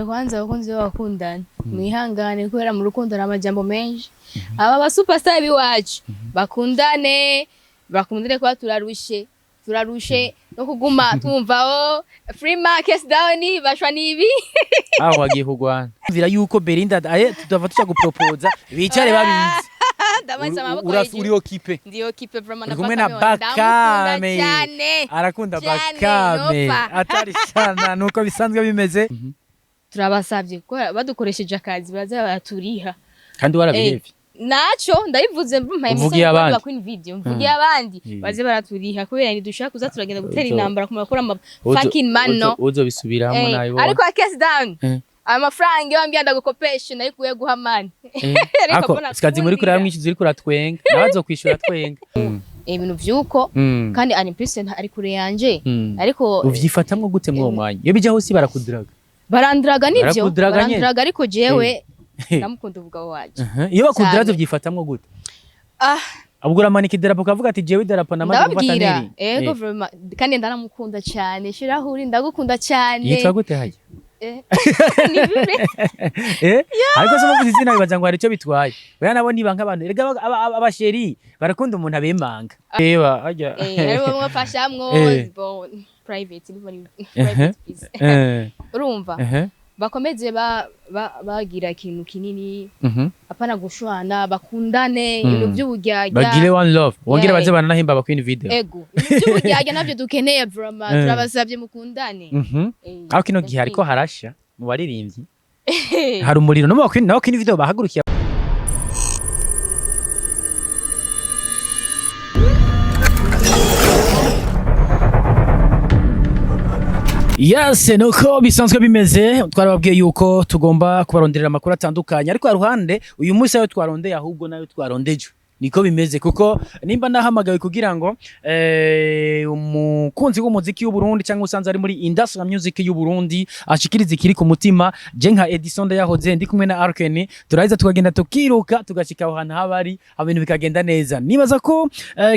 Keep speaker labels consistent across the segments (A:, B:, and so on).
A: Kwanza abakunzi b'abakundana, mwihangane kubera mu rukundo hari amajambo menshi. Aba ba superstar b'iwacu bakundane, bakundane kuba turarushe, turarushe no kuguma twumva o free market down bashwa nibi.
B: Aho wagiye kugwana mvira yuko Belinda aye tutava tuja gupropoza bicare babizi.
A: Ndamanitse amaboko
B: Uri
A: hejuru.
B: occupé.
A: Ndi occupé vraiment.
B: Uri kumwe na
A: ndamukunda
B: Bakame.
A: Cyane.
B: Arakunda.
A: Cyane,
B: Bakame.
A: nopfa.
B: Atari sana nuko bisanzwe bimeze.
A: Turabasavye kubera badukoresheje akazi baza baraturiha.
B: Kandi warabihevye.
A: Naco ndabivuze mpaye.
B: Uvugiye abandi.
A: Queen Video, mvugiye abandi. Baze baraturiha kubera ntidushaka kuza turagenda gutera intambara ku makuru ama fucking man no.
B: Uzobisubiramo nabibonye.
A: Ariko case down, ayo mafaranga iyo wambwiye ndagukopesha nayikuye guha man. Ariko
B: Ako
A: mbona
B: sikazi muri
A: kundira.
B: kurara mwishize uri kuratwenga nawe azokwishura twenga.
A: Ibintu vyuko kandi ari plus ari kure yanje. Ariko
B: Uvyifatamwo gute mw'uwo mwanya iyo bija hose barakudiraga?
A: Baranduraga nivyo.
B: Barakuduraga nyene.
A: Baranduraga ariko jewe ndamukunda umugabo wanje.
B: Iyo bakudiraga
A: Cyane.
B: uvyifatamwo gute?
A: Ah.
B: Ubwo uramanika idarapo ukavuga ati jewe idarapo namaze gufata.
A: Ndababwira.
B: Niri
A: Ego vraiment, kandi ndaramukunda cyane. Shiraho uri, ndagukunda cyane.
B: Yitwa gute hajya?
A: Ni bibi.
B: Ariko se muvuze izina bibaza ngo hari icyo bitwaye? Oya, nabo niba nk'abantu erega abasheri barakunda umuntu abemanga reba hajya.
A: Aribo bamwe bafashamwo. Bon, private ni muri private please. Urumva bakomeze bagira ikintu kinini, apana gushwana, bakundane. Ibintu by'uburyarya.
B: Bagire one love wongere
A: Yeah.
B: baze baranahimba aba Queen Video.
A: Ego, ibintu by'uburyarya nabyo dukeneye vraiment. Turabasabye mukundane.
B: Aho kino gihe hariko harasha mu baririmbyi, hari umuriro no mu ba Queen, naho Queen Video bahagurukiye. Yes, nuko bisanzwe bimeze. Twarababwiye yuko tugomba kubaronderera amakuru atandukanye, ariko haruhande uyu munsi ayo twarondeye ahubwo nayo twarondeje niko bimeze, kuko nimba nahamagawe kugira ngo umukunzi w'umuziki w'u Burundi cyangwa usanzwe ari muri industrial music y'u Burundi ashikiriza ikiri ku mutima, je nka Edison Ndayahoze ndi kumwe na Arkeni turaheza tukagenda tukiruka tugashika aho hantu haba ari ibintu bikagenda neza. Nibaza ko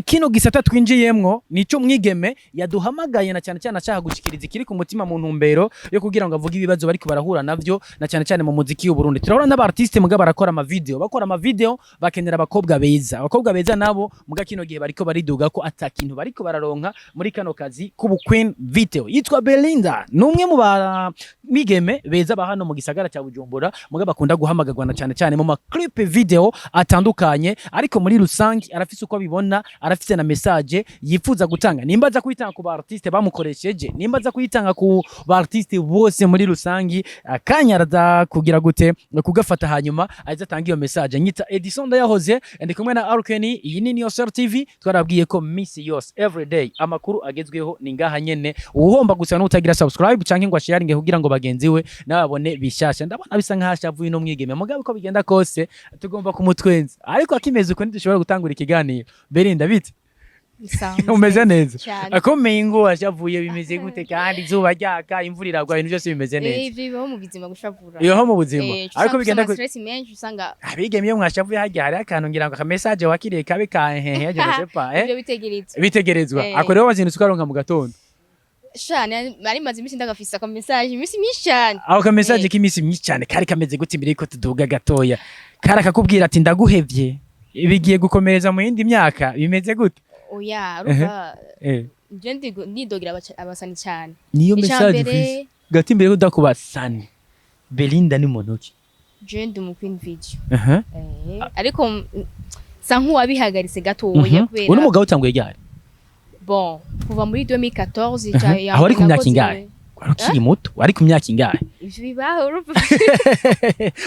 B: kino gisata twinjiyemwo nico mwigeme yaduhamagaye na cyane cyane ashaka gushikiriza ikiri ku mutima mu ntumbero yo kugira ngo avuge ibibazo bariko barahura navyo na cyane cyane mu muziki w'u Burundi. Turabona n'aba artiste muga barakora ama video, bakora ama video bakenera abakobwa beza. Abakobwa beza nabo muga kino gihe bariko bariduga ko ata kintu bariko bararonka muri kano kazi k'ubu Queen Video. Yitwa Belinda, ni umwe mu ba migeme beza ba hano mu gisagara cya Bujumbura muga bakunda guhamagarwa na cyane cyane mu ma clip video atandukanye, ariko muri rusange arafise uko abibona, arafise na message yifuza gutanga. Nimba aza kuyitanga ku ba artiste bamukoresheje, nimba aza kuyitanga ku ba artiste bose muri rusange, akanya araza kugira gute kugafata hanyuma aza atanga iyo message. Nyita Edison Ndayahoze, ndi kumwe na Arkeni. Iyi ni Niyosel TV. Twarabwiye ko misi yose everyday amakuru agezweho ni ngaha nyene. Uwuhomba gusa n'utagira subscribe canke ngo asharinge kugira ngo bagenzi we nababone bishasha. Ndabona bisa nkaho ashavuye no mwigeme, mugabo uko bigenda kose tugomba kumutwenza, ariko akimeze uko ntidushobora gutangura ikiganiro. Belinda, bite? Umeze neza?
A: Cyane.
B: Akomeye ngo washavuye bimeze gute kandi izuba ryaka, imvura iragwa, ibintu byose bimeze neza?
A: Ivyo bibaho mu buzima, gushavura.
B: Bibaho mu buzima. Ariko bigenda
A: stress menshi usanga.
B: Abigeme iyo mwashavuye harya hari akantu ngira ngo aka message wakiriye kabe kahehe je ne sais pas.
A: Ivyo bitegerezwa.
B: Bitegerezwa. Ako rero wazindutse ukaronka mu gatondo.
A: Sha, nari maze iminsi ndagafise aka message iminsi myinshi cyane.
B: Ako ka message k'iminsi myinshi cyane kari kameze gute imbere yuko tuduga gatoya? Kari akakubwira ati ndaguhevye, bigiye gukomereza mu yindi myaka, bimeze gute?
A: Oya, urumva je ndidogera abasani cyane.
B: Niyo
A: Ica
B: message
A: mbere-
B: ufise gati imbere kudakubasani, Belinda ni muntu ki?
A: Je ndi mu Queen Video. Ariko sa nk'uwabihagaritse gatoya kubera
B: Uno mugabo utanguye ryari?
A: Bon, kuva muri 2014 ya
B: Aho ari ku myaka
A: nakoze-
B: ingahe? Wari ukiri muto, wari ku myaka ingahe?
A: Ivyo bibaho, urumva.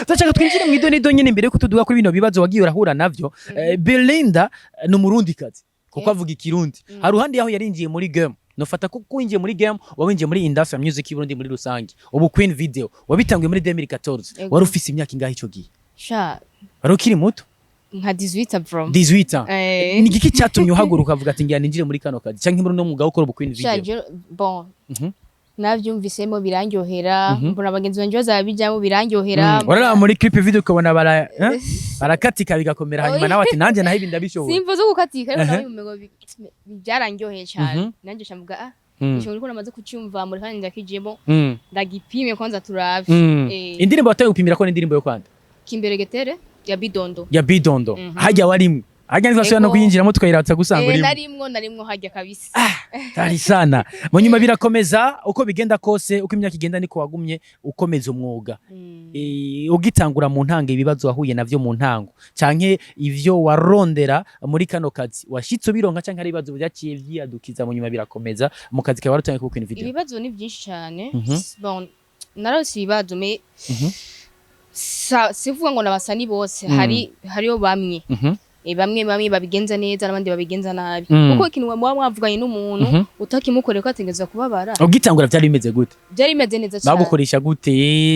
B: Turashaka twinjire mu idonido nyine imbere yuko tuduga kuri bino bibazo wagiye urahura navyo. Belinda ni umurundikazi kuko avuga ikirundi. Hari uruhande yaho yarinjiye muri game, nofata ko winjiye muri game wawinjiye muri industry music y'Uburundi muri rusange. Ubu Queen Video wabitanguye muri 2014.
A: Ego.
B: Wari ufise imyaka ingahe ico gihe?
A: Sha.
B: Wari ukiri muto.
A: Nka 18 from
B: 18 ans. Ni igiki cyatumye uhaguruka ukavuga ati ngira ninjire muri kano kazi canke muri uno mwuga wo gukora ubu Queen
A: Sha,
B: Video?
A: Bon, navyumvisemo birandyohera, mbona bagenzi banje bazabijamo birandyohera.
B: Wararaba muri clip video ukabona bara barakatika bigakomera, hanyuma nawe ati nanjye naho ibi ndabishoboye.
A: Simvo zo gukatika, ariko
B: Aha.
A: nawe umengo byarandyoheye cyane. Nanjye shamuga ah. Ico uriko namaze kucyumva muri kandi ndakijemo, ndagipime kwanza turabe.
B: Indirimbo wataye gupimira ko ni indirimbo yo kwanda?
A: Kimberegetere ya Bidondo.
B: Ya Bidondo. Hajya warimwe hajya ntitwasubira no
A: Ego.
B: kuyinjiramo, tukayiratsa gusanga urimo.
A: Narimwo hajya kabisa.
B: Tari sana. Mu nyuma birakomeza. Uko bigenda kose, uko imyaka igenda, niko wagumye ukomeza umwuga. Ugitangura mu ntango, ibibazo wahuye navyo mu ntango canke ivyo warondera muri kano kazi, washitse ubironka, canke hari ibibazo byaciye vyiyadukiza mu nyuma birakomeza mu kazi kawe waratangiye kuba Queen Video?
A: Ibibazo ni byinshi cyane. Bon, narose ibibazo, mais sivuga ngo nabasani bose. Hariyo bamwe, bamwe bamwe babigenza neza n'abandi babigenza nabi, kuko ikintu muba mwavuganye n'umuntu, utakimukorera ko ategereza kubabara.
B: Ugitangura vyari bimeze gute?
A: Byari bimeze neza cyane.
B: Bagukoresha gute?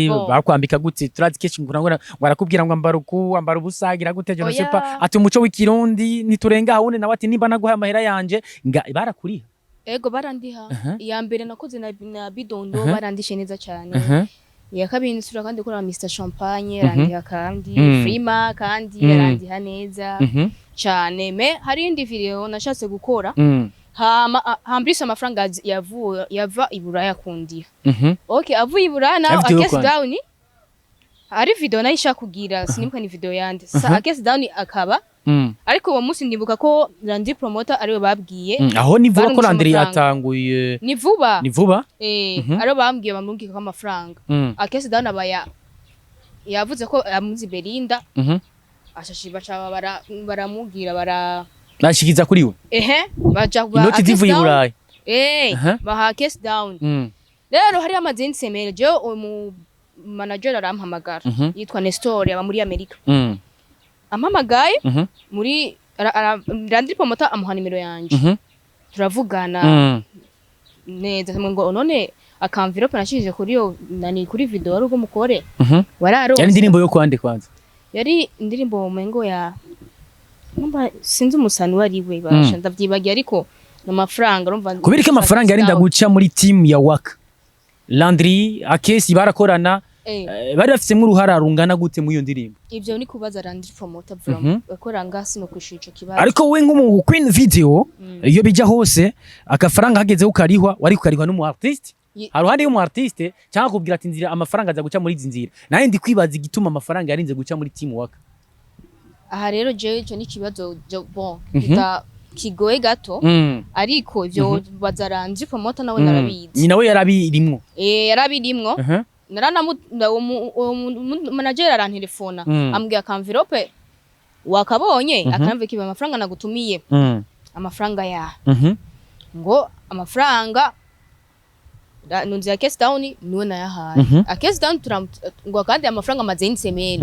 A: Bon.
B: Bakwambika gute? Turazi kenshi ngo ngo barakubwira ngo ambara uku, ambara ubusa, gira gute, je ne sais
A: Oya.
B: pas, ati umuco w'ikirundi ntiturenga ahawundi, nawe ati nimba naguhaye amahera yanje nga barakuriha.
A: Ego, barandiha. Iya mbere nakoze na Bidondo, barandishe neza cyane. Iya kabiri nsubira kandi gukora na Mr Champagne, arandiha kandi. Frima kandi arandiha neza cyane. Mais hari indi video nashatse gukora, hama hambise amafaranga yavuye yava i Buraya kundiha. Okay, avuye i Buraya nawe
B: Ya video yo
A: Akes
B: kwanda.
A: Down, hari video nayo ishaka kugira, sinibuka ni video yande sa Akes Down akaba, ariko uwo munsi ndibuka ko Landry Promoter ariwe babwiye.
B: Aho ni vuba ko
A: Barungitse
B: Landry
A: amafaranga.
B: yatanguye?
A: Ni vuba.
B: Ni vuba.
A: Ariwe bambwiye bamubwira ko amafaranga Akes Down aba yavuze ko amuzi Belinda, ashashi baca baramubwira bara
B: Nashikiza kuri we.
A: Ehe, baja
B: Inoti zivuye i Burayi.
A: Baha Akes Down. Rero hari amaze insemere, je umu manager arampamagara, yitwa Nestor, aba muri Amerika. Ampamagaye muri Landry Promoter amuha nimero yanje, turavugana neza ngo none aka enveloppe nashije kuri yo nani kuri video wari ubwo mukore wararonse?
B: Yari indirimbo yo kwande kwanza?
A: Yari indirimbo mengo ya numva sinzi umusani wari we basha, ndavyibagiye, ariko n'amafaranga urumva.
B: Kubera ko amafaranga yarinda guca muri team ya Waka, Landry, Akesi barakorana, bari bafisemo uruhara rungana gute muri iyo ndirimbo?
A: Ivyo ni kubaza Landry Promoter from akora ngasi no kwishura ico kibazo.
B: Ariko we nk'umu Queen Video, iyo bijya hose agafaranga hageze ukarihwa, wari kukarihwa n'umu artiste haruhande y'umu artiste, cyangwa kubwira ati nzira amafaranga aza guca muri izi nzira. Naye ndi kwibaza igituma amafaranga yarinze guca muri team Waka.
A: Aha rero jewe ico ni ikibazo bon, kita kigoye gato, ariko ivyo baza Landry Promoter nawe narabizi.
B: Nyina we yarabirimwo?
A: Yarabirimwo. Naranamu uwo manager arantelefona, ambwira aka enveloppe wakabonye, akamve kiba amafaranga nagutumiye, amafaranga ya ngo amafaranga nunzi ya Case Down niwe nayahaye. A Case Down ngo kandi amafaranga amaze insemene.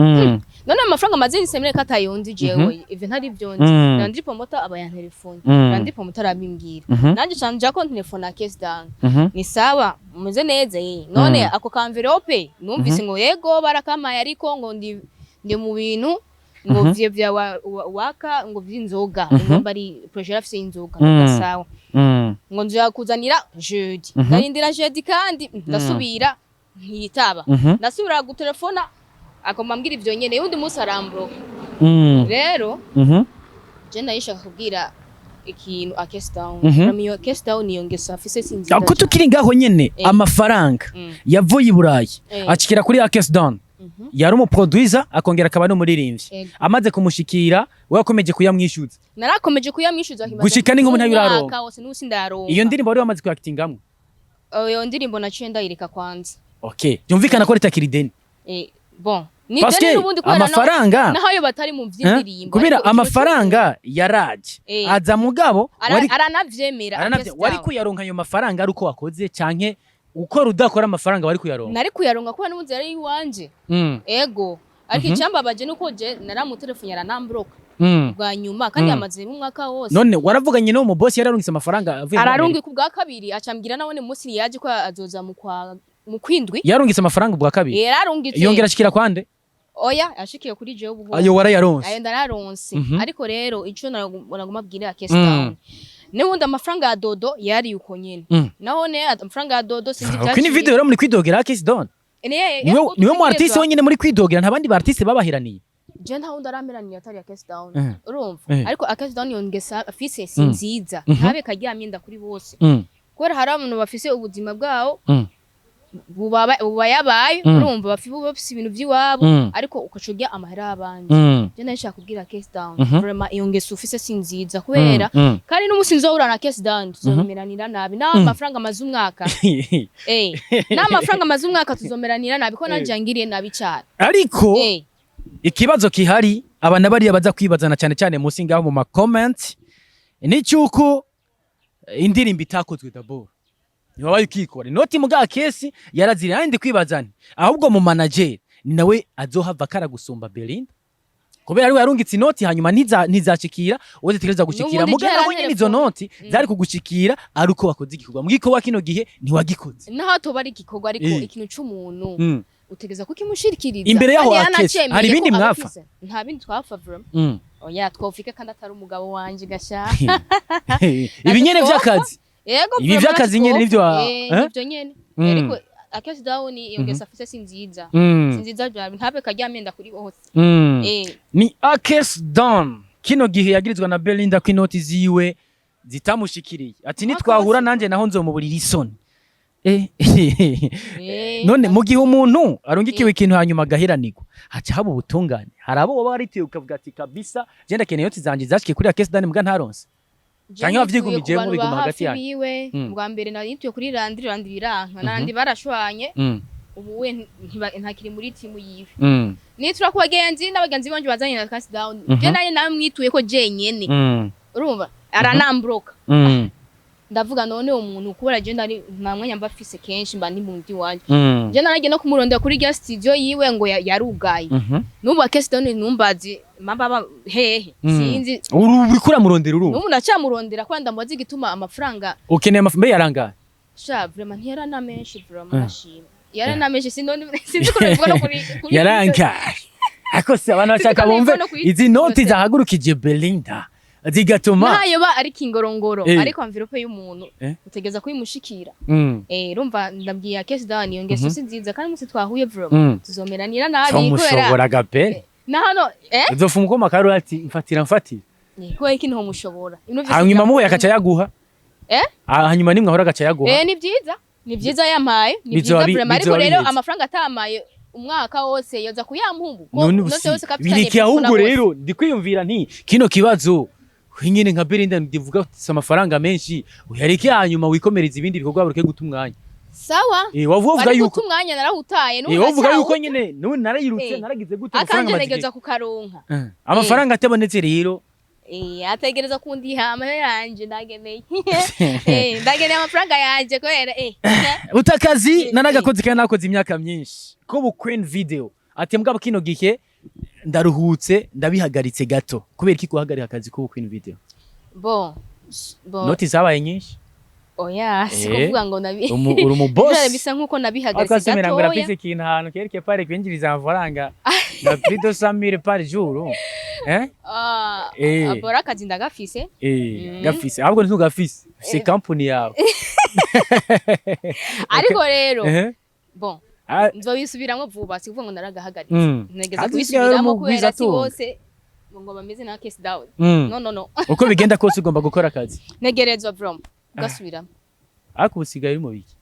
A: None amafaranga amaze insemene katayonzi jewe ivyo ntari byo nzi. Landry Promoter aba yantelefone. Landry Promoter arabimbwira. Nanje canja ko telefone ya Case Down. Ni sawa, mumeze neza none ako ka enveloppe numvise ngo yego barakamaye, ariko ngo ndi mu bintu ngo vye vya waka ngo vy'inzoga, ngo bari projet afise inzoga. Sawa, ngo nzoya kuzanira jeudi. Ndarindira jeudi kandi ndasubira ntiyitaba. Ndasubira gutelefona agomba ambwira ivyo nyene, undi munsi arambroka. Rero je nayishaka kubwira ikintu a Case Down. Namiyo Case Down iyo ngeso afise sinziza.
B: Ko tukiri ngaho nyene, amafaranga yavuye i Burayi acikira kuri Akes Down, yari umuproducer akongera akaba n'umuririmbyi. Amaze kumushikira, we wakomeje kuyamwishyuza?
A: Narakomeje kuyamwishyuza.
B: Gushika n'inkubu ntayo uraronka.
A: Umwaka wose n'ubu sindaronka.
B: Iyo ndirimbo wari wamaze kuyakitingamwo?
A: Iyo ndirimbo naciye ndayireka kwanza.
B: Okay, byumvikana ko ritakiri ideni.
A: Bon, ni
B: Parce
A: deni
B: que
A: n'ubundi kubera
B: amafaranga
A: naho ayo batari mu vy'indirimbo,
B: kubera
A: ariko ikintu
B: amafaranga yaraje aza mugabo wari
A: aranavyemera.
B: Aranavye
A: Akes
B: wari
A: Down.
B: kuyaronka ayo mafaranga ari uko wakoze canke ukora udakora amafaranga wari kuyaronka?
A: Nari kuyaronka kubera n'ubundi yari iwanje. Ego, ariko icyambabaje nuko je naramutelefone aranambroka bwa nyuma kandi amaze umwaka wose.
B: None waravuganye n'uwo mu boss yararungitse amafaranga avuye muri Amerika?
A: Ararungika ubwa kabiri, acambwira nawone munsi yaje ko azoza mu kwa mu kwindwi.
B: Yarungitse amafaranga ubwa kabiri?
A: Yararungitse.
B: Yongera ashikira kwande?
A: Oya, ashikiye kuri jewe ubu.
B: Ayo warayaronse?
A: Ayo ndararonse. Ariko rero ico naguma abwira Case Down, n'ubundi amafaranga ya Dodo yari uko nyene. Nahone amafaranga ya Dodo sinzi.
B: Queen Video rero muri kwidogera Case Down, niwe mu artiste wenyine muri kwidogera? Nta bandi ba artiste babaheraniye?
A: Je nta wundi arameraniye atari ya Case Down. Urumva, ariko a Case Down yongesa afise si nziza, ntabe karyamye nda kuri bose. Kubera hari abantu bafise ubuzima bwabo bubayabaye, urumva, bafise ibintu vy'iwabo, ariko ukaca urya amahera y'abandi. Je nashaka kubwira Case Down, vraiment iyo ngeso ufise si nziza, kubera kandi n'umusi nzohura na Case Down tuzomeranira nabi, naho amafaranga amaze umwaka, naho amafaranga amaze umwaka tuzomeranira nabi, ko nanje yangiriye nabi cyane.
B: Ariko ikibazo kihari, abana bariya baza kwibazana cyane cyane munsi ngaho mu ma comment, ni cyuko indirimbo itakozwe d'abord, ntiwabaye ukikora inoti muga kesi yaraziriye. Nandi kwibazana ahubwo mu manager ni nawe azohava karagusumba Belinda, kubera ariwe yarungitse inoti, hanyuma ntizashikira uwo zitegereza gushikira.
A: N'ubundi
B: Muga naho nyene izo noti zari kugushikira ari uko wakoze igikorwa. Mu gikorwa kino gihe ntiwagikoze.
A: Naho toba ari igikorwa, ariko ikintu c'umuntu utegeza kukimushirikiriza.
B: Imbere yaho
A: Kandi
B: Akesi,
A: yaranacemeye
B: hari ibindi
A: ko
B: mwapfa?
A: abafise. Nta bindi twapfa vraiment. Oya, twofika kandi atari umugabo wanje gasha.
B: Ibi nyene vy'akazi.
A: Yego.
B: Ibi vy'akazi nyene nivyo eh?
A: Nivyo nyene. Ariko Akesi Down, iyo ngeso afise si nziza, si nziza bya ntabe karyamenda kuri bose.
B: Ni Akes Don kino gihe yagirizwa na Belinda ko inoti ziwe zitamushikiriye, ati nitwahura nanje naho nzomuburira isoni. None mu gihe umuntu arungikiwe ikintu hanyuma agahiranirwa, haca haba ubutungane. Hari abo woba waritiye ukavuga ati kabisa je ndakeneye inoti zanje zashikiye kuri Akes Don mbwa ntaronse, canke wavyigumijemwo biguma hagati yanyu?
A: Biwe bwa mbere narituye kuri Landry, Landry biranka, nandi barashwanye. Ubu we ntakiri muri timu yiwe. Nitura ku bagenzi n'abagenzi banje bazanye na Cash Down. Je naye namwituye ko jenyene, urumva aranambroka. Ndavuga none uwo muntu, kubera je ndari nta mwanya mba mfise, kenshi mba ndi mu ndi wanje. Je naragiye no kumurondera kuri rya studio yiwe ngo yarugaye. N'ubu Cash Down numbazi mamba aba hehe, sinzi.
B: Uriko uramurondera urumva?
A: N'ubu ndacamurondera kubera ndamubaza igituma amafaranga.
B: Ukeneye amafaranga mbe yarangaye?
A: Sha, vraiment ntiyarana menshi, vraiment ndashima yarana menshi, sinoni sinzi ko bivuga no kuri
B: Yarangaye, ariko se abantu bashaka
A: Sinzi ko
B: bumve
A: bivuga no kuri
B: izi noti zahagurukije Belinda zigatuma
A: nayo ba ari kingorongoro, ariko envelope y'umuntu utegeza kuyimushikira. Urumva ndabwiye Case Down iyo ngeso si nziza, kandi umunsi twahuye vraiment tuzomeranira nabi kubera
B: Tomushobora gape.
A: Na hano
B: Uzofunga ukoma karura ati mfatira mfatira.
A: Kubera iki ntomushobora? Ibintu vyose
B: Hanyuma muhuye
A: birakunda.
B: agaca yaguha.
A: Eh?
B: Ah, hanyuma nimwe ahora agaca yaguha.
A: Ni byiza, ni byiza, yampaye ni
B: Bizoba
A: byiza vraiment, ariko
B: bizoba
A: rero
B: biheze.
A: amafaranga atamaye umwaka wose yoza kuyampa ubu ko
B: None
A: umunsi
B: ubusi
A: wose kapitanye
B: bireke. Ahubwo rero ndikwiyumvira nti kino kibazo nyine nka Belinda ndivuga si amafaranga menshi, uyareke hanyuma wikomereza ibindi bikorwa, bureke guta umwanya.
A: Sawa.
B: Wavuga uvuga
A: Ariko
B: yuko
A: guta umwanya narawutaye.
B: Wavuga yuko nyine none narayirutse, naragize gute amafaranga
A: Akanje
B: maze
A: ntegereza kukaronka.
B: Amafaranga atabonetse rero.
A: Ategereza kundiha amahera yanje, ndageneye ndageneye amafaranga yanje kubera
B: Utakazi naragakoze kandi nakoze imyaka myinshi ko bu Queen Video, ati mbwa kino gihe ndaruhutse, ndabihagaritse gato. Kubera iki guhagarika akazi ko Queen Video?
A: Bon.
B: Noti zabaye nyinshi.
A: Oya, si kuvuga ngo nabi
B: Uri umu boss.
A: Bisa nkuko nabihagaritse
B: Akasemera ngo
A: gatoya.
B: urafise ikintu ahantu quelque part kwinjiriza amafaranga na plus de 100 000 par jour, eh?
A: Ah, abora akazi ndagafise.
B: Gafise, ahubwo ntugafise, ufise company yawe.
A: Ariko rero bon, nzobisubiramwo vuba, si kuvuga ngo naragahagaritse. Ntegeza
B: Kandi usigaye uri
A: kubisubiramwo kubera si
B: umugwizatunga.
A: bose ngo bameze na Case Down. No, no, no.
B: Uko bigenda kose ugomba gukora akazi.
A: Ntegerezwa vraiment kugasubiramo.
B: Ariko ubu usigaye uri mu biki?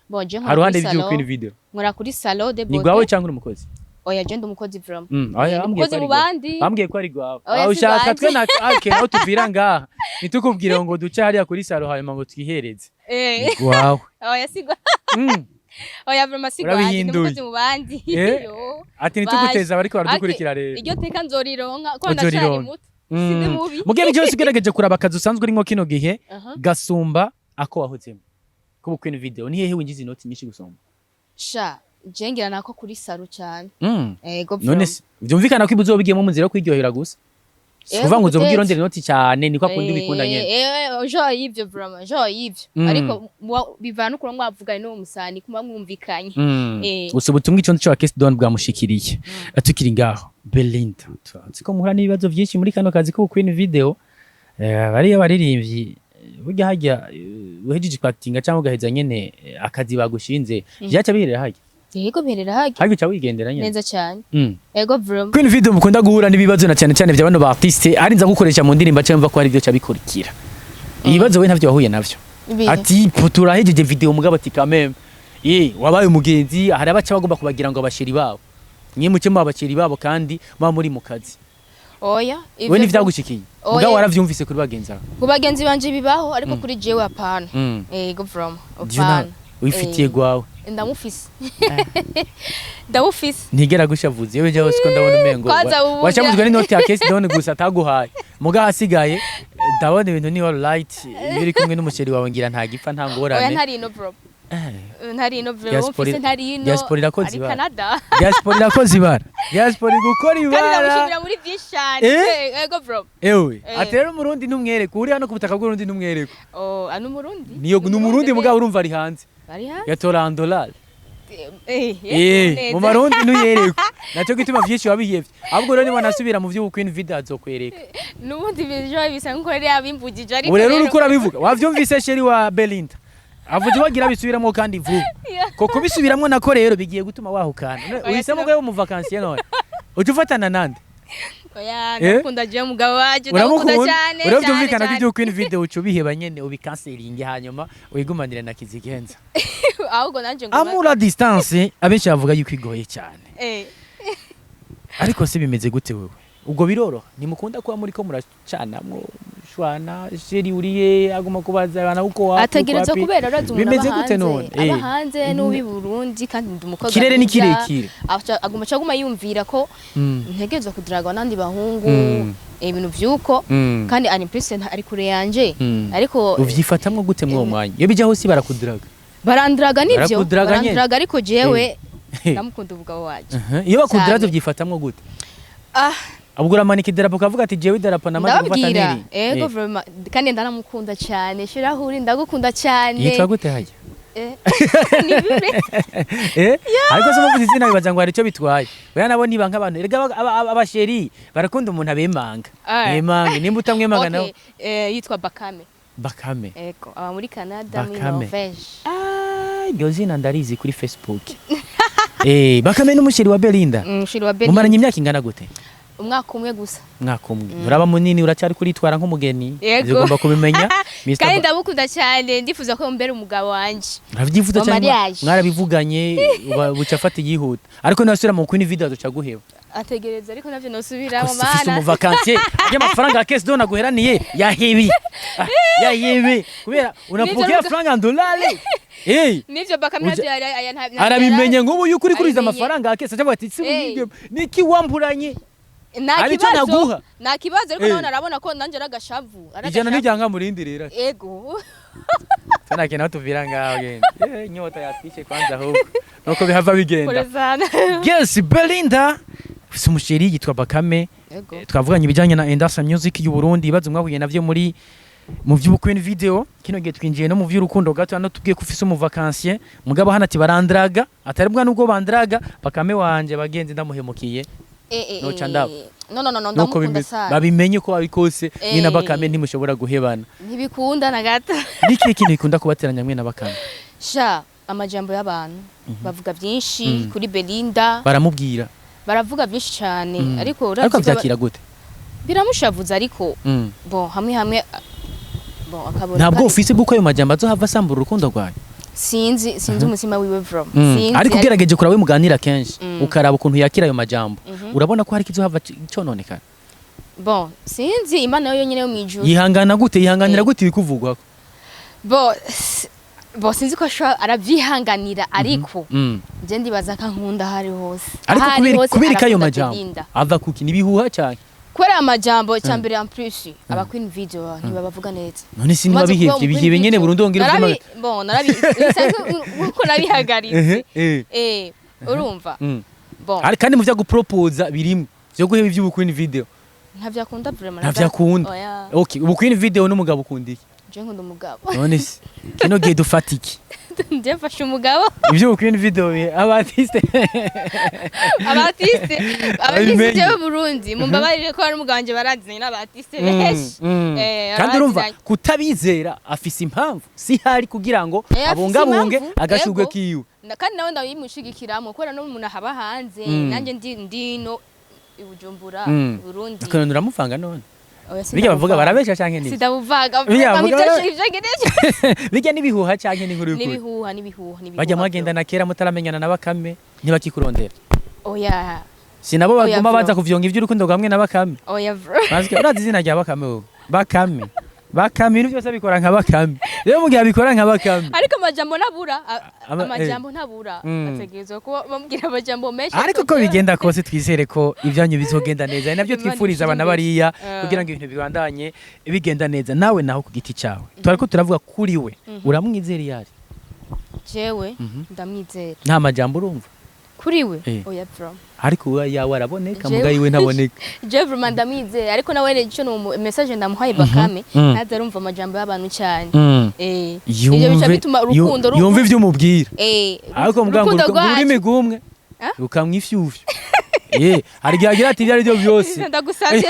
A: Bon, je nkora
B: Haruhande
A: kuri
B: y'ibyo
A: salon.
B: Queen Video
A: Nkora kuri salon de
B: ni
A: beauté.
B: gwawe cyangwa uri umukozi?
A: Oya, je ndi umukozi vraiment.
B: Oya,
A: Ndi
B: bambwiye
A: umukozi
B: ko ari
A: mu
B: gwawe.
A: bandi.
B: Bambwiye ko ari gwawe.
A: Oya,
B: Aho
A: si
B: ushaka
A: gwanje.
B: twe na ake aho tuvira ngaha nitukubwire ngo duce hariya kuri salon hanyuma ngo twihereze. Ni gwawe.
A: Oya, si gwa oya, vraiment si gwanje, ndi
B: Urabihinduye.
A: umukozi mu bandi. Yo.
B: Ati nitukuteza abariko baradukurikira
A: Ake,
B: rero.
A: Iryo teka nzorironka ko ndacari
B: Uzorironka.
A: muto, sindi mubi.
B: Mugihe byose ugerageje kuraba akazi usanzwe urimo kino gihe, gasumba ako wahozemo kuba Queen Video, ni hehe winjiza inoti nyinshi gusumba?
A: Sha, je ngira nako kuri salon cyane. Ego.
B: None se byumvikana ko ibuzo bigiyemo mu nzira yo kwiryohera gusa, si
A: Ego,
B: kuvuga ngo uzoba
A: peut-être.
B: urondera inoti cyane, niko akunda ubikunda nyene.
A: Jo yivyo vraiment, jo yivyo. Ariko bivana n'ukuntu mwavuganye n'uwo musani, kuma mwumvikanye.
B: Gusa ubutumwa ico nzi co Case Don bwamushikiriye. Tukiri ngaho, Belinda, tuzi ko muhura n'ibibazo byinshi muri kano kazi ko Queen Video. Bariya baririmbyi, burya harya uhejeje kwakitinga cyangwa ugaheza nyene akazi bagushinze, vyaca biherera harya?
A: Yego, biherera harya.
B: Harya uca wigendera nyene?
A: Neza cyane. Ego vraiment.
B: Queen Video, mukunda guhura n'ibibazo na cyane cyane bya bano ba artiste ari nza gukoresha mu ndirimbo cyangwa ko hari ibyo cabikurikira. Ibibazo we ntavyo wahuye navyo?
A: Ibihe.
B: Ati turahejeje video, mugabo ati kameme ye wabaye umugenzi. Hari abaca bagomba kubagira ngo abachéri babo, mwe muce mu abachéri babo kandi muba muri mu kazi.
A: Oya.
B: We ntivyagushikiye?
A: Oya.
B: Mugabo waravyumvise kuri bagenzi bawe?
A: Ku bagenzi banje bibaho, ariko kuri jewe hapana. Ego, from
B: Juna
A: hapana.
B: wifitiye gwawe.
A: Ndamufise, ndamufise.
B: Ntigera gushavuza yewe jawe, siko ndabona umengo
A: Kwanza ubu
B: washavuzwe n'inoti ya Case Don gusa ataguhaye, muga hasigaye ndabona ibintu ni all right. Iyo uri kumwe n'umuchéri wawe ngira nta gipfa, nta
A: Oya.
B: ngorane.
A: Ntari ino, bro. Ntari ino bro.
B: Diaspora
A: Mufise ntari ino.
B: diaspora irakoze
A: Ari
B: ibara.
A: Canada.
B: Diaspora irakoze ibara, diaspora igukora
A: Kandi
B: ibara.
A: ndamushimira muri byinshi cyane. Ego bro.
B: Ewe, ati rero umurundi ntumwereke uri hano ku butaka bw'Urundi, ntumwereke.
A: Oh, ano Umurundi.
B: Niyo ni Umurundi, mugabo urumva ari hanze.
A: Ari hanze.
B: Yatora andolari.
A: Eh.
B: Mu Barundi ntuyerekwe, naco gituma vyinshi wabihevye. Ahubwo rero niba nasubira mu vy'ubu Queen Video azokwereka.
A: Nubundi ibintu bisa nkuko yari yabimbugije, ariko
B: Ubu rero uriko urabivuga, wavyumvise? Chéri wa Belinda avuze bagira bisubiramwo kandi vuba, ko kubisubiramwo nako rero bigiye gutuma wahukana.
A: Oya,
B: Uhisemo bwawe mu vacances none uca ufatana nande?
A: Oya.
B: Eh?
A: Ndakunda je mugabo wacu, ndamukunda
B: Uramukunda
A: cyane.
B: rero.
A: Cyane,
B: Byumvikana ko
A: cyane.
B: ibyo Queen Video uca ubiheba nyene, ubikanselinge, hanyuma wigumanire na Kizigenza.
A: Ahubwo nanje ngo
B: Amour à distance, abenshi bavuga yuko igoye cyane. Ariko se bimeze gute wewe? Ubwo biroroha? Ntimukunda kuba muri ko muracanamwo, mushwana, chéri uriye aguma kubaza bana uko wapi, uko
A: Ategereza
B: wapi?
A: kubera urazi umuntu
B: Bimeze
A: aba
B: gute
A: hanze
B: none?
A: aba hanze n'uwi Burundi, kandi ndi umukobwa
B: Kirere ni
A: mwiza.
B: kirekire.
A: Aguma aguma yumvira ko ntegerezwa kudragwa n'andi bahungu, ibintu vy'uko. Kandi ari plus ari kure yanje. Ariko
B: Uvyifatamwo gute mw'uwo mwanya iyo bija hose barakudiraga?
A: Barandiraga nivyo.
B: Barakudiraga nyene.
A: Barandiraga, ariko jewe ndamukunda umugabo wanje.
B: Iyo bakudiraga
A: Cyane.
B: uvyifatamwo gute?
A: Ah.
B: Ubwo uramanika idarapo ukavuga ati jewe idarapo namaze gufata
A: Ndababwira
B: niri.
A: ego vraiment, kandi ndaramukunda cyane. Shiraho uri, ndagukunda cyane.
B: Yitwa gute hajya?
A: Ni bibi.
B: Ariko se muvuze izina bibaza ngo hari icyo bitwaye. Oya, nabo niba nk'abantu erega abachéri barakunda umuntu abemanga. Bemanga nimba utamwemanga nawe.
A: Okay, yitwa Bakame.
B: Bakame.
A: Ego, aba muri Canada, muri
B: Bakame.
A: Norvège.
B: Ah, iryo zina ndarizi kuri Facebook. Bakame n'umuchéri wa Belinda.
A: Chéri wa Belinda.
B: Mumaranye imyaka ingana gute?
A: Umwaka umwe gusa.
B: Mwaka umwe. Uraba munini, uracyari kuritwara nk'umugeni.
A: Yego.
B: Ivyo ugomba kubimenya. Mr.
A: Kandi ndamukunda cyane, ndifuza ko mbere umugabo wanje.
B: Uravyifuza
A: Wa
B: cyane?
A: mariage.
B: Mwarabivuganye, buca afata yihuta. Ariko nasubira mu Queen Video azoca guheba.
A: Ategereza, ariko navyo nosubiramo.
B: Ufise
A: Mana.
B: umuvacancier y'amafaranga ya Caisse d'Or aguheraniye yahebi. Ah, yahebi kubera unapokea franga dolari.
A: Nivyo, Bakame navyo
B: Arabimenye nk'ubu yuko uri kuriza
A: Abimenye.
B: amafaranga ya Caisse, acavuga ati si niki wamburanye?
A: Nta
B: Hari icyo
A: kibazo.
B: naguha.
A: Nta kibazo, ariko nawe arabona ko nanje ari agashavu, ari
B: 100
A: agashavu.
B: Ntiryanga murindi rero.
A: Ego.
B: Tana kena tuvira ngaho genda. Inyota yatwishe kwanza ahubwo. Nuko bihava bigenda.
A: Pole sana.
B: Yes, Belinda ufise umuchéri yitwa Bakame.
A: Ego.
B: Twavuganye ibijyanye na Industry Music y'u Burundi, ibibazo mwahuye navyo muri mu by'ubukwe video. Kino gihe twinjiye no mu by'urukundo gato. Hano tubwiye ko ufise umuvacancier, mugabo hano ati barandraga, atari bwa nubwo bandraga Bakame wanje bagenzi ndamuhemukiye. Noca ndaba.
A: No, no, no, no.
B: Nuko
A: Ndamukunda
B: bimeze
A: sana.
B: babimenye ko ari kose mwe na Bakame ntimushobora guhebana.
A: Ntibikunda na gato.
B: N'ikihe kintu gikunda kubateranya mwe na Bakame?
A: Sha, amajambo y'abantu, bavuga byinshi kuri Belinda.
B: Baramubwira.
A: Baravuga byinshi cyane, ariko urazi
B: Ariko
A: ko
B: avyakira gute?
A: Biramushavuza, ariko bon, hamwe hamwe, bon, akabona
B: Ntabwo ufise bw'uko ayo majambo azohava asambura urukundo rwawe?
A: Sinzi, sinzi umutima wiwe from sinzi.
B: Ariko ugerageje kuraba, muganira kenshi, ukaraba ukuntu yakira ayo majambo, urabona ko hari ikizohava cononekara?
A: Bon, sinzi, Imana yo yonyine yo mwijuru.
B: Yihangana gute, yihanganira gute ibikuvugwako?
A: Bon, bon, sinzi ko ashobora arabyihanganira, ariko nje ndibaza ko ankunda aho ari hose.
B: Ariko
A: Aho ari
B: kubera
A: hose
B: kubera ko ayo
A: arakunda
B: majambo
A: Belinda.
B: ava kuki? Nibihuha cyane?
A: Kubera amajambo, cya mbere, en plus aba Queen Video ntibabavuga neza.
B: None si
A: Umaze
B: niba
A: kuba
B: bihevye
A: mu Queen
B: bihebe nyene
A: Video,
B: burundu wongera uvyema.
A: Bon, narabi bisanzwe uko nabihagaritse. Urumva, bon.
B: Ari kandi mu vyo guproposa birimo vyo guheba ivy'ubu Queen Video.
A: Ntavyo akunda vraiment.
B: Ntavyo akunda.
A: Oya.
B: Okay, ubu Queen Video n'umugabo ukunda iki?
A: Je nkunda umugabo.
B: None se kino gihe dufata iki?
A: Nje mfashe umugabo.
B: Ivyo Queen Video aba artiste
A: Abartiste, abartiste
B: Babimenye.
A: jewe Burundi mumbabarire ko hari umugabo wanje barazanye n'abartiste benshi.
B: Kandi urumva
A: Baraziranye.
B: kutabizera afise impamvu, si hari kugira ngo
A: Afise
B: abungabunge
A: impamvu,
B: agashurwe
A: yego.
B: kiwe.
A: Kandi nawe ndabimushigikiramo, kubera no umuntu ahaba hanze, nanjye ndi ndino i Bujumbura, Burundi.
B: Akantu uramuvanga none.
A: Oya,
B: Bijya bavuga
A: sindabuvanga.
B: Barabesha canke ni
A: Sindabuvanga.
B: Bijya
A: Vuga
B: bavuga
A: ivyo ivyo
B: Bijya n'ibihuha canke n'inkuru y'ukuri?
A: N'ibihuha, n'ibihuha, n'ibihuha.
B: Bajya mwagendana kera mutaramenyana na Bakame, ntibakikurondera?
A: Oya.
B: Si nabo
A: Oya,
B: baguma
A: bro.
B: baza kuvyonga ivy'urukundo hamwe na Bakame?
A: Oya, bro.
B: Maske urazi izina rya Bakame wowe? Bakame, Bakame, ibintu byose abikora nka Bakame. Rero mu gihe abikora nka Bakame,
A: Ariko amajambo ntabura, amajambo ntabura. Ategerezwa kuba bamubwira amajambo menshi.
B: Ariko uko bigenda kose, twizere ko ibyanyu bizogenda neza. Ni nabyo
A: Imana
B: twifuriza abana
A: ibishire
B: bariya
A: imbere.
B: kugira ngo ibintu bibandanye bigenda neza. Nawe naho ku giti cyawe, twariko turavuga kuri we, uramwizera iyo ari?
A: Jewe ndamwizera.
B: Nta majambo urumva?
A: Kuri we?
B: Eh.
A: Oya, bro.
B: Ariko uwa yawe araboneka.
A: Jewe-
B: Muga yiwe ntaboneka.
A: Jewe vraiment ndamwizera, ariko nawe ico ni message ndamuhaye: Bakame ntaze arumva amajambo y'abantu cyane. Ivyo bica bituma urukundo
B: Yumve ivyo umubwira. Ariko muga ngo
A: urukundo
B: ururimi
A: rwacu
B: rw'umwe
A: Ah?
B: rukamwa ifyufyu. Hari igihe agira ati ibyo ari byo byose.
A: Ndagusavye.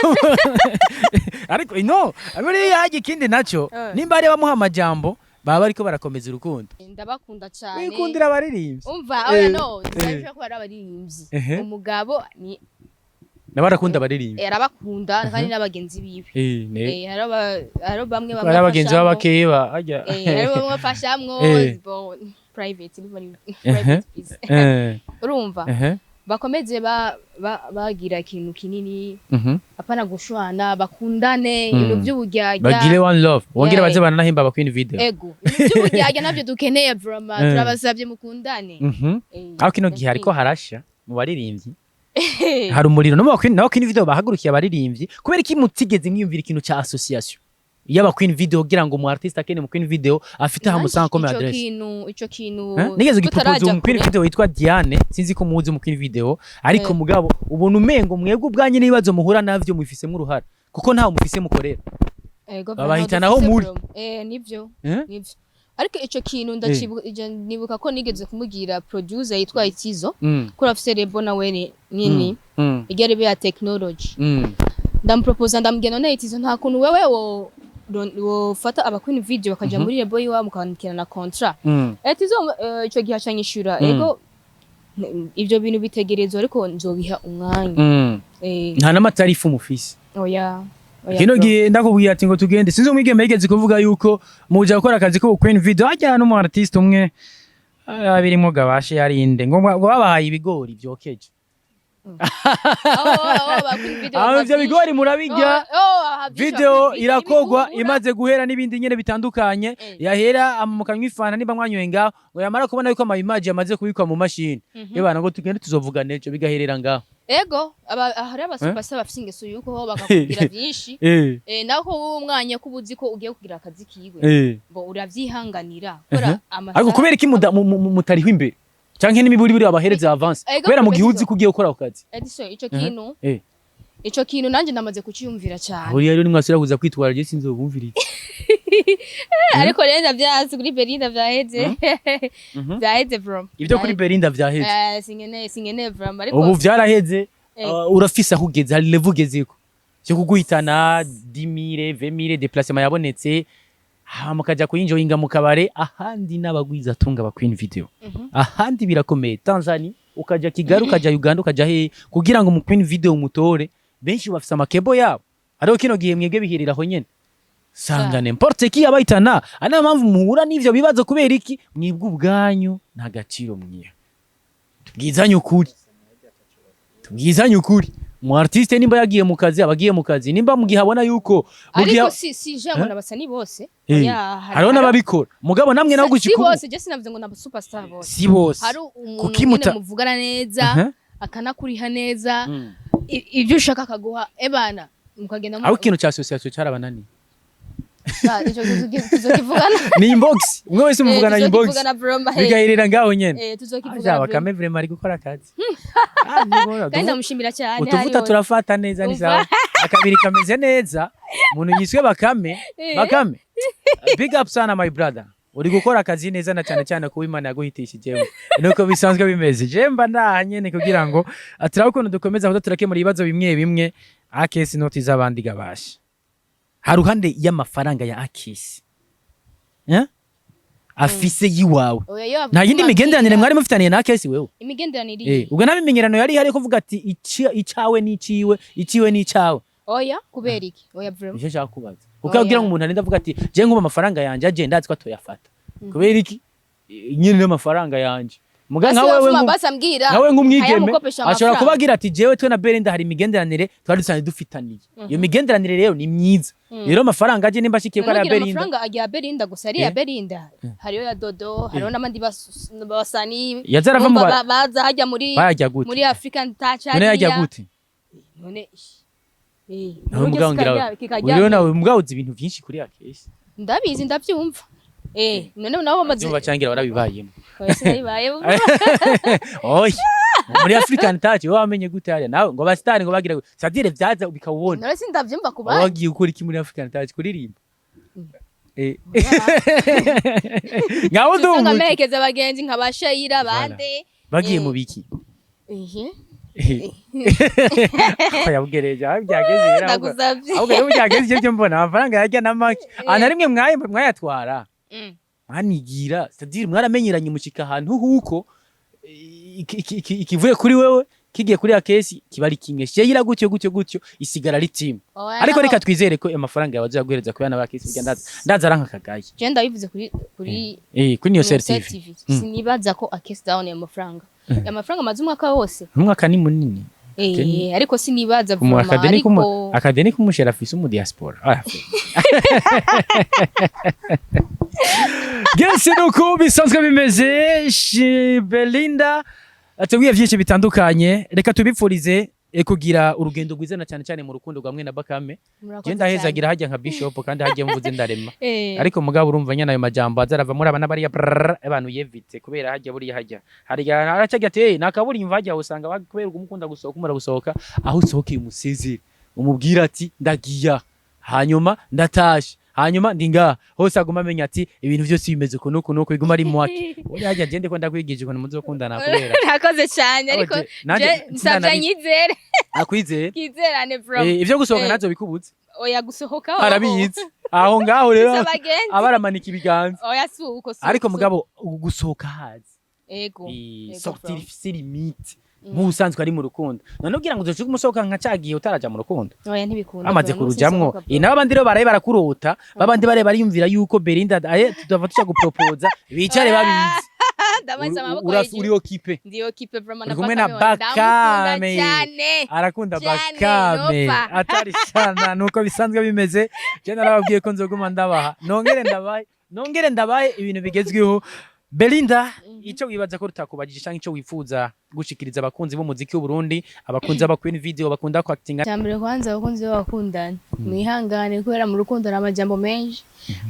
B: Ariko no buriya hajya ikindi naco, nimba ari bamuha amajambo, baba bariko barakomeza urukundo.
A: Ndabakunda cyane.
B: Wikundira abaririmbyi?
A: Umva, oya, no ndashaka ko ari abaririmbyi. Umugabo ni
B: Nawe arakunda abaririmbyi?
A: Arabakunda kandi n'abagenzi biwe.
B: Ne
A: Hariho bamwe
B: ari abagenzi
A: bamufashamwo.
B: b'abakeba harya.
A: Hariho bamwe bafashamwo. Bon, private ni bari private please. Urumva, bakomeze bagira ikintu kinini, apana gushwana, bakundane, ibintu by'uburyarya.
B: Bagire one love, wongere
A: Yeah.
B: baze baranahimba aba Queen Video.
A: Ego, ibintu by'uburyarya nabyo dukeneye vraiment. Turabasabye mukundane.
B: Aho kino gihe hariko harasha mu baririmbyi, hari umuriro no mu Queen, naho Queen Video bahagurukiye abaririmbyi. Kubera iki mutigeze mwiyumvira ikintu ca association y'aba Queen Video, kugira ngo umu artiste akene mu Queen Video afite aho amusanga comme
A: Ico
B: adresse?
A: kintu, ico kintu
B: Eh? Nigeze gipropose
A: tutaraja
B: umu Queen
A: kure.
B: Video witwa Diane, sinzi ko muzi mu Queen Video, ariko mugabo ubona umengo mwebwe ubwanyu n'ibibazo muhura navyo mubifisemwo uruhara, kuko ntawe mufise mukorera.
A: Ego,
B: Babahitana aho
A: dufise
B: muri.
A: Nivyo.
B: Eh?
A: Nivyo, ariko ico kintu ndacibuka, nibuka ko nigeze kumubwira producer yitwa Itizo, ko afise label nawe nini, ijya label ya technology. Ndamuproposa, ndamubwira: "None Itizo, nta kuntu wewe wofata aba Queen Video bakaja muri label yiwawe, mukandikira na contrat?" Itizo ico gihe acanyishura: "Ego, ivyo bintu bitegerezwa, ariko nzobiha umwanya."
B: Nta n'amatarifu mufise?
A: Oya, oya,
B: Kino
A: bro.
B: gihe ndakubwira ati ngo tugende, sinzi umwigeme yigeze kuvuga yuko muja gukora akazi ko Queen Video hajya n'umu artiste umwe, birimo gabashe yarinde ngo babahaye ibigori byokeje.
A: Aho ba Queen Video
B: Aho
A: baha
B: ivyo
A: vyinshi.
B: bigori murabirya.
A: Oh, baha vyinshi,
B: Video
A: ba Queen Video,
B: irakogwa,
A: ibikubura.
B: imaze guhera n'ibindi nyene bitandukanye. Yahera mukanywa ifana, nimba mwanyoye ngaho, ngo yamara kubona yuko ama image yamaze kubikwa mu mashini, yebana ngo tugende tuzovugana ejo, bigaherera ngaho.
A: Ego, hari abasupasa bafise ingeso yuko ho bakakubwira vyinshi. Naho wowe umwanya ko ubuzi ko ugiye kugira akazi kiwe, ngo uravyihanganira kora amasaha.
B: Ariko kubera iki mutariho imbere canke n'imiburiburi babahereza avance?
A: Ego,
B: kubera mu gihe
A: Edison.
B: uzi ko ugiye gukora ako kazi.
A: Edison, ico kintu, ico kintu nanje ndamaze kuciyumvira cyane.
B: Buriya rero nimwasubira kuza kwitwara, je sinzobumviriza.
A: Ariko rero ndavyanse kuri Belinda, vyaheze, vyaheze bro.
B: Ibyo kuri Belinda vyaheze?
A: Sinkeneye bro, ariko
B: Ubu vyaraheze. Urafise aho ugeze, hari level ugezeko cyo kuguhitana 10 000, 20 000, déplacement yabonetse, hama mukaja kuyinjoyinga mu kabare. Ahandi n'abagwiza tunga ba Queen Video, ahandi birakomeye. Tanzania, ukaja Kigali, ukaja Uganda, ukaja hehe, kugira ngo mu Queen Video mutore benshi bafise amakebo yabo. Ariko kino gihe mwebwe bihirira aho nyene, sanga n'importe qui abayitana. Ari nayo mpamvu muhura n'ivyo bibazo. Kubera iki? Mwebwe ubwanyu nta gaciro mwiha. Tubwizanye ukuri, tubwizanye ukuri, mu artiste nimba yagiye mu kazi, aba agiye mu kazi. Nimba mu gihe abona yuko mu gihe
A: Ariko si jango nabasa ni bose. Oya,
B: hariho n'ababikora, mugabo namwe naho
A: si
B: gushika ubu
A: bose, je sinavuze ngo naba superstar bose.
B: Si bose.
A: Hari umuntu
B: Kuki
A: nyene muvugana neza, akanakuriha neza, ibyo ushaka akaguha, ebana mukagenda
B: Aho ikintu cya association cyarabananiye.
A: Ah, ico tuzokivugana.
B: Ni inbox, umwe wese muvugana inbox,
A: Tuzokivugana bro, mahe.
B: bigaherera ngaho nyene.
A: Tuzokivugana
B: Aja
A: bro.
B: Bakame vraiment ari gukora akazi. Ah, nibora,
A: Kandi ndamushimira cyane.
B: Utuvuta
A: Hariho.
B: turafata neza, ni
A: Umva.
B: sawa, akabiri kameze neza. Umuntu yiswe Bakame. Bakame, big up sana my brother, uri gukora akazi neza, na cyane cyane kuba Imana yaguhitishijemo. Nuko bisanzwe bimeze, je mba ndaha nyene kugira ngo turabe ukuntu dukomeza kuza turakemura ibibazo bimwe bimwe. Akesi noti z'abandi gabasha haruhande y'amafaranga ya Akesi, eh? Afise yiwawe.
A: Oya, yo
B: Nta yindi migenderanire mwari mufitaniye na Akesi wewe?
A: Imigenderanire
B: Ubwo nta bimenyerano yari ihari kuvuga ati icawe n'iciwe, iciwe n'icawe.
A: Oya, kubera iki? Oya, vraiment.
B: Nicyo nshaka kubaza, kuko
A: Oya.
B: kugira ngo umuntu arinde avuga ati je nkuba amafaranga yanje aje, ndazi ko atoyafata, kubera iki? Nyine n'amafaranga yanje muga nka wewe
A: Basi ambwira
B: nkawe nk'umwigeme
A: ayamukopesha
B: ashobora
A: amafaranga.
B: kuba agira ati jewe twe na Belinda hari imigenderanire twari dusanzwe dufitaniye, iyo migenderanire rero ni myiza, rero amafaranga aje nimba ashikiye ko ari ya
A: Ntugira
B: Belinda.
A: Amafaranga ajya Belinda gusa, ari ya Belinda, hariyo ya Dodo, hariho n'abandi basani.
B: Yaza arava mu
A: Urumva baza hajya muri
B: Bayajya gute?
A: muri African Touch
B: None yajya
A: hariya.
B: gute?
A: None
B: Nawe
A: none
B: mugabo ngira
A: kikajya
B: rero nawe mugabo uzi ibintu byinshi kuri Akesi.
A: Ndabizi, ndabyumva. None nabo bamaze
B: Byumva cangira warabibayemo.
A: Oya, sinabibaye.
B: Oya, muri African Touch wowe wamenye gute hariya nawe ngo abasitari ngo bagira sadire vyaza bikawubona?
A: None sindabyumva ku bandi.
B: Wagiye gukora iki muri African Touch? Kuririmba? Ngaho
A: Usanga
B: ndumva
A: merekeza abagenzi nka ba Shayira bande.
B: Bagiye mu biki?
A: Ihe.
B: Yabwereje aho byageze rero ahubwo.
A: Ndagusavye.
B: Ahubwo rero byageze ibyo mbona amafaranga yajya na make ana rimwe mwayatwara mwanigira, c'est-à-dire mwaramenyeranye mushika ahantu huko ikivuye kuri wewe kigiye kuri Akesi kiba ari kimwe, Sheyira gutyo gutyo gutyo, isigara ari team.
A: Oya,
B: Ariko
A: naho-
B: reka twizere ko amafaranga yawe azaguhereza kubera na Akesi burya ndaza aranka kagaye.
A: Je ndabivuze kuri
B: Kuri Niyo
A: Niyo
B: Sel
A: Sel
B: TV.
A: TV. Sinibaza ko Akesi down ayo mafaranga, ayo mafaranga amaze umwaka wose.
B: Umwaka ni munini.
A: Ariko sinibaza vraiment,
B: Akadeni
A: ariko
B: akadeni kumushera afise umu diaspora. Ah, Gese nuko bisanzwe bimeze. Belinda atubwiye byinshi bitandukanye, reka tubipfurize kugira urugendo rwiza na cyane cyane mu rukundo rwamwe na Bakame.
A: Murakoze
B: Je ndahezagira hajya nka bishop kandi hajya mvuze ndarema.
A: cyane.
B: Ariko mugabo urumva nyene ayo majambo azarava muri abana bariya brrr, abantu yevite kubera hajya buriya hajya hari aracajya ati hey, nakaburimva hajya usanga kubera umukunda gusohoka umara gusohoka aho usohokeye umusezere umubwira ati ndagiya, hanyuma ndatashe, hanyuma ndi ngaha hose, aguma amenya ati ibintu byose bimeze uku nuku nuku, biguma ari mwake buriya hajya. Jende ko ndakwigije ukuntu muzokundana kubera
A: Murakoze cyane, ariko
B: Oje, nanje
A: je nsabye nyizere.
B: Akwizeye.
A: Twizerane bro.
B: Ivyo gusohoka
A: Eh.
B: navyo bikubutse.
A: Oya, gusohoka
B: Arabizi aho ngaho rero.
A: Abagenzi.
B: Abaramanika ibiganza.
A: Oya, si uko, si
B: Ariko
A: uko.
B: mugabo gusohoka hazi
A: Ego. Ego,
B: sortir
A: bro.
B: ifise limite nk'ubusanzwe ari mu rukundo, none ugira ngo uzoca umusohoka nka cagihe utaraja mu rukundo?
A: Oya, ntibikunda.
B: Bamaze
A: Bro,
B: kurujamwo.
A: sinsohoka, bro.
B: Nabo abandi rero baraye barakurota, babandi baraye bariyumvira yuko Belinda aye tudava tuja gupropoza, bicare babizi.
A: Ndamanitse amaboko
B: Uri
A: hejuru.
B: occupé.
A: Ndi occupé vraiment
B: Uri kumwe na
A: Bakame.
B: Bakame.
A: Ndamukunda cyane.
B: Arakunda
A: Cyane,
B: Bakame.
A: nopfa.
B: Atari sana nuko bisanzwe bimeze. Je narababwiye ko nzoguma ndabaha, nongere ndabahe, nongere ndabahe ibintu bigezweho. Belinda, icyo wibaza ko rutakubagije cyangwa icyo wifuza gushikiriza abakunzi b'umuziki w'u Burundi, abakunzi b'aba Queen Video bakunda kwactinga?
A: Cyambere kwanza, abakunzi b'abakundana mwihangane kubera mu rukundo hari amajambo menshi.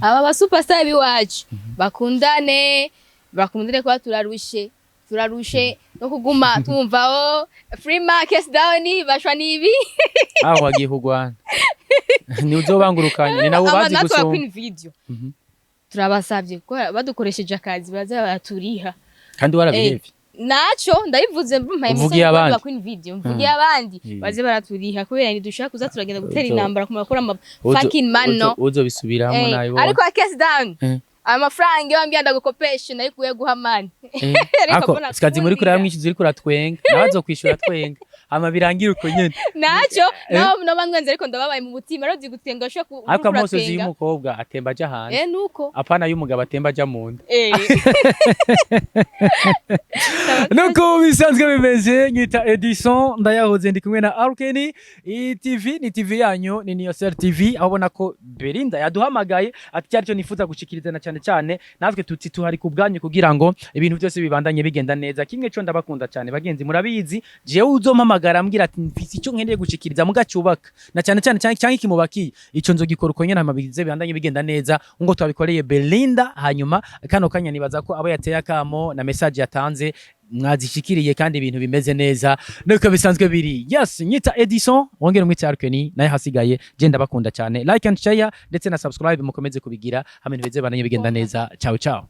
A: Aba ba superstar b'iwacu bakundane, bakundane kuba turarushe, turarushe no kuguma twumva o free market down bashwa nibi.
B: Aho wagiye kugwana ni uzobangurukanye ni nabo bazi
A: natwe ba
B: gusoma.
A: Queen Video turabasabye ko badukoresheje akazi baza baraturiha.
B: Kandi warabihevye.
A: Naco ndabivuze mpaye
B: Uvugiye abandi.
A: ba Queen Video, mvugiye abandi baze baraturiha kubera ntidushaka kuza turagenda gutera intambara ku makuru ama fucking mano.
B: Uzobisubiramo nabibonye.
A: Ariko case down, amafaranga iyo wambwiye ndagukopesha nayikuye guha mani. Ariko
B: Ako
A: mbona
B: sikazi muri
A: kundira.
B: kurara mwishyuza uriko uratwenga, nawe azokwishura twenga hama birangira uko nyene.
A: Naco naho no bamwenze, ariko ndababaye mu mutima rero zigutwenga ushobora
B: Ariko amosozi
A: uratwenga.
B: y'umukobwa atemba aja hanze.
A: Nuko
B: Apana y'umugabo atemba aja mu nda. Nuko bisanzwe bimeze, nyita Edison Ndayahoze, ndi kumwe na Arkeni. Iyi TV ni TV yanyu, ni Niyosel TV, aho ubona ko Belinda yaduhamagaye ati cyari cyo nifuza gushikiriza na cyane cyane natwe tuti tuhari ku bwanyu kugira ngo ibintu byose bibandanye bigenda neza. Kimwe cyo ndabakunda cyane bagenzi, murabizi jewe uzompamagara ambwira ati mfise icyo nkeneye gushikiriza mugacyubaka na cyane cyane cyangwa ikimubakiye, ico nzogikora uko nyene hama bize bibandanye bigenda neza ngo twabikoreye Belinda. Hanyuma kano kanya nibaza ko abo yateye akamo na message yatanze mwazishikiriye kandi ibintu bimeze neza nuko bisanzwe biri. Yes, nyita Edison, wongere umwite Arkeni, naye hasigaye je ndabakunda cyane. Like and share ndetse na subscribe mukomeze kubigira hamwe, ntibeze bananye bigenda neza. Ciao ciao.